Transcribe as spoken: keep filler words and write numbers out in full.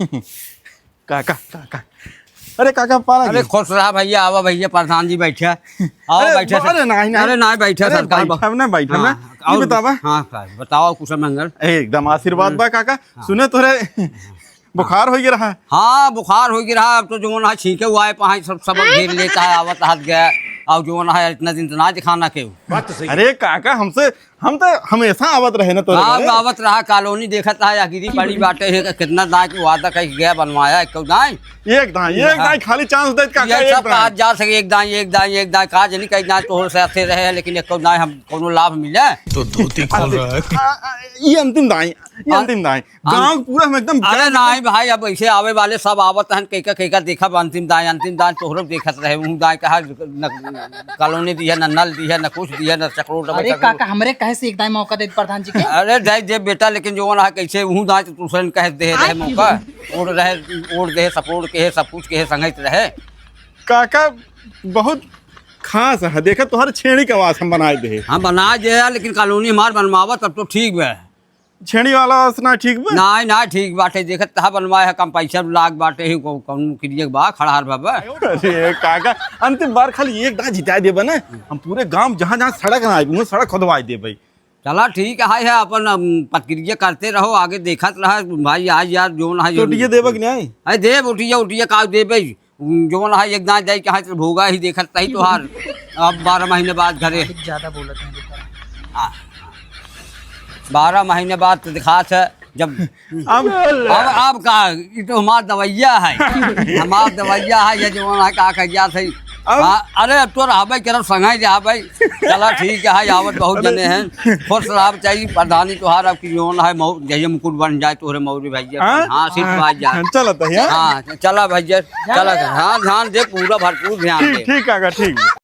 काका, काका। अरे काका, पाला अरे जी। खुश रहा भैया, आवा भैया, प्रधान जी बैठा। आवा अरे, बैठा सर। अरे नाहीं, नाहीं। अरे नाहीं, बैठा अरे सरकार। बैठा ना, बैठा ना। हाँ, ये और बतावा। हाँ सर, बतावा कुशल मंगल। एकदम आशीर्वाद बा काका। हाँ। सुने तोरे बुखार होइ गया रहा। हाँ, बुखार होइ गया रहा। अब तो जौन है छींके हुआ है, पाँच सब सबक घेर लेता है, आवत हाथ गया। और जौन है इतना दिन तो ना दिखाना के। बात तो सही। अरे काका, हमसे हम तो हमेशा आवत रहे ना तोरे हाँ, घरे। आवत रहा, कॉलोनी देखत रहा, या गिरी पड़ी बाटे है, कितना दाई के वादा कह गया बनवाया, एक दाई। एक दाई, एक हाँ। दाई, खाली चांस दे काका, ये एक सब दाई। बात जा सके, एक दाई, एक दाई, एक दाई, का जनी कई दाई तोहर से अच्छे रहे, लेकिन एक दाई हम कोनो लाभ मिले। तो धोती खोल रहा है। आ, आ, ये अंतिम दाई, ये हाँ। अंतिम दाई। हम गाँव पूरा हम एकदम अरे जाम नाहीं भाई, अब ऐसे आवे वाले सब आवत हन, केका, केका देखब अंतिम दाई, अंतिम दाई तोहरो देखत रहे, ऊ दाई कहा न कॉलोनी दी है, न नल दी है, न कुछ दी है, न चकरोट अरे काका, हमरे कहे से एक दाई मौका दे प्रधान जी के। अरे दाई दे बेटा, लेकिन जौन है कैसे ऊ दाई तो दूसरन कहे दे रहे मौका, ओढ़ रहे, ओढ़ दे, सपोर्ट के है, सब कुछ के है, संगत रहे। काका बहुत खास है, देखा तोहर छेड़ी के आवाज हम बनाए दे। हम बनाए दे, लेकिन कॉलोनी हमार बनवावा तब तो ठीक बा। छेड़ी वाला से ना ठीक बा? नाहीं, नाहीं, ठीक बाटे, देखत तहा बनवाए है, कम पैसा लाग बाटे है, कौ-, कौन किरिए बा, खड़हार बाबा। अरे काका, अंतिम बार खाली एक दाई जिताए देबा ना, हम पूरे गांव जहाँ जहाँ सड़क ना आए, वहाँ सड़क खोदवाए देबे। चला ठीक है, है अपन, अम, प्रतिक्रिया करते रहो, आगे देखत रहा भाई, आज यार जौन है तो ये देबा कि नाहीं? अरे देब, उठिया, उठिया का देबे, जौन है एक दाई जाई कहाँ से भोगा ही देखत तही तोहार। अब बारह महीने बाद घरे। कुछ ज्यादा बोलत हैं बेटा। हाँ। बारह महीने बाद तो दिखात है जब अब अब, अब का, ये तो हमार दवैया है। हमार दवैया है, ये जौन है का कह जात है। अब हाँ, अरे अब तो रहबे करब, संगे जाबे। चला ठीक है, आवत बहुत अरे। जने हैं। खुश रहब चाहिए, प्रधानी तोहार अब की जौन है, मौ-, जहिया मुकुट बन जाए तोहरे मौरी भैया। हाँ? हाँ, सीट हाँ, बाज जाए। हाँ, चलत है, हाँ? हाँ, चला भैया, चला। हाँ, ध्यान दे, पूरा भरपूर ध्यान ठीक, दे। ठीक काका, ठीक।